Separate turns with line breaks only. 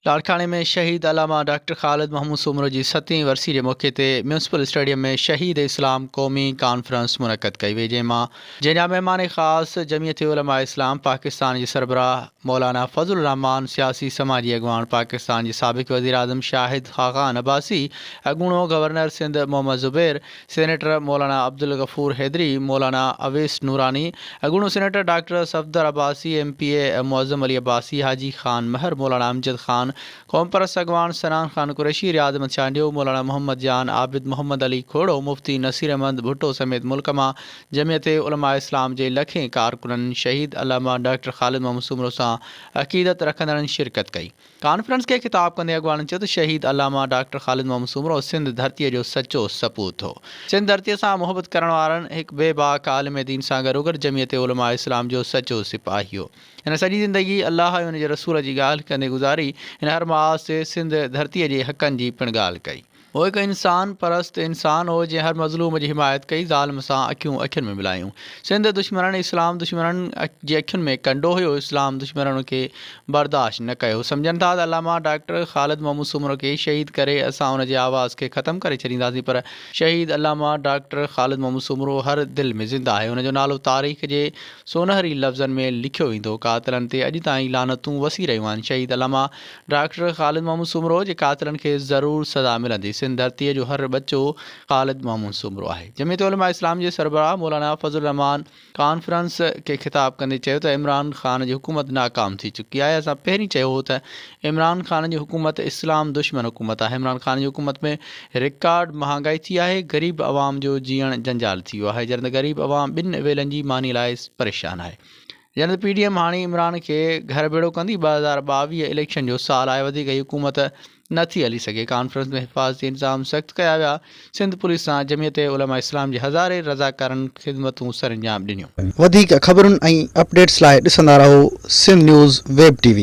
لاڙڪاڻي ۾ شهيد علامه ڊاڪٽر خالد محمود سومرو جي ستين ورسي جي موقعي تي ميونسپل اسٽيڊيم ۾ شهيد اسلام قومي ڪانفرنس منعقد ڪئي وئي جنهن مان جنهن جا مهمان خاص جمعيت علماء اسلام پاڪستان جي سربراهه مولانا فضل الرحمان، سياسي سماجي اڳواڻ پاڪستان جي سابق وزيراعظم شاهد خاقان عباسي، اڳوڻو گورنر سنڌ محمد زبير، سينيٽر مولانا عبدالغفور حيدري، مولانا اويس نوراني، اڳوڻو senator doctor Safdar Abbasi, M P A Moazzam Ali Abbasi, Haji Khan Mahar, Maulana Amjad Khan, قومپرست اڳواڻ صنعان خان قريشي، رياض احمد چانڊيو، مولانا محمد جان عابد، محمد علي کوڙو، مفتي نصير احمد ڀٽو سميت ملڪ مان جمعيت علماء اسلام جي لکين ڪارڪنن شهيد علامه ڊاڪٽر خالد محمد سومرو سان عقيدت رکندڙن شرڪت ڪئي. ڪانفرنس کي خطاب ڪندي اڳواڻن چيو ته شهيد علامه ڊاڪٽر خالد محمد سومرو سنڌ ڌرتيء جو سچو سپوت هو. سنڌ ڌرتيء سان محبت ڪرڻ وارن هڪ بي باڪ عالم دين سان گڏوگڏ جمعيت علماء اسلام جو سچو سپاهي هو. هن سڄي زندگي الله ۽ ان جي رسول جي ڳالهه ڪندي گذاري. هن هر محاذ تي سنڌ ڌرتيء جي حقن جي پڻ ڳالهه ڪئي. هو هڪ انسان پرست انسان هو جنهن هر مظلوم جي حمايت ڪئي، ظالم سان اکيون اکين ۾ ملايون. سنڌ دشمنن، اسلام دشمنن جي اکين ۾ ڪنڊو هيو، اسلام دشمنن ان کي برداشت نه ڪيو. سمجهن ٿا ته علامه ڊاڪٽر خالد محمود سومرو کي شهيد ڪري اسان ان جي آواز کي ختم ڪري ڇڏينداسين پر شهيد علامه ڊاڪٽر خالد محمود سومرو هر دل ۾ زنده آهي، ان جو نالو تاريخ جي سونهري لفظن ۾ لکيو ويندو. قاتلن تي اڄ تائين لعنتون وسي رهيون آهن. شهيد علامه ڊاڪٽر خالد محمود سومرو جي قاتلن کي ضرور سزا ملندي، سنڌ ڌرتيء جو هر ٻچو خالد محمود سومرو آهي. جمعيت علماء اسلام جي سربراهه مولانا فضل الرحمان ڪانفرنس کي خطاب ڪندي چيو ته عمران خان جي حڪومت ناڪام ٿي چڪي آهي، اسان پهرين چيو هو ته عمران خان جي حڪومت اسلام دشمن حڪومت آهي، عمران خان جي حڪومت ۾ رڪارڊ مهانگائي ٿي آهي، غريب عوام جو جيئڻ جنجال ٿي ويو آهي، جڏهن ته غريب عوام ٻن ويلن جي ماني لاء پريشان آهي. جڏهن ته پي ڊي ايم هاڻي عمران کي گهر ڀيڙو ڪندي، 2022 اليڪشن جو سال آهي وڌيڪ هي حڪومت نه ٿي هلي سگهي، ڪانفرنس ۾ حفاظتي انتظام سخت ڪيا ويا، سنڌ پوليس سان جمعيت علماء اسلام جي هزارين رضاڪارن خدمتون سرانجام ڏنيون.
وڌيڪ خبرن ۽ اپڊيٽس لاء ڏسندا رهو Sindh news web T V.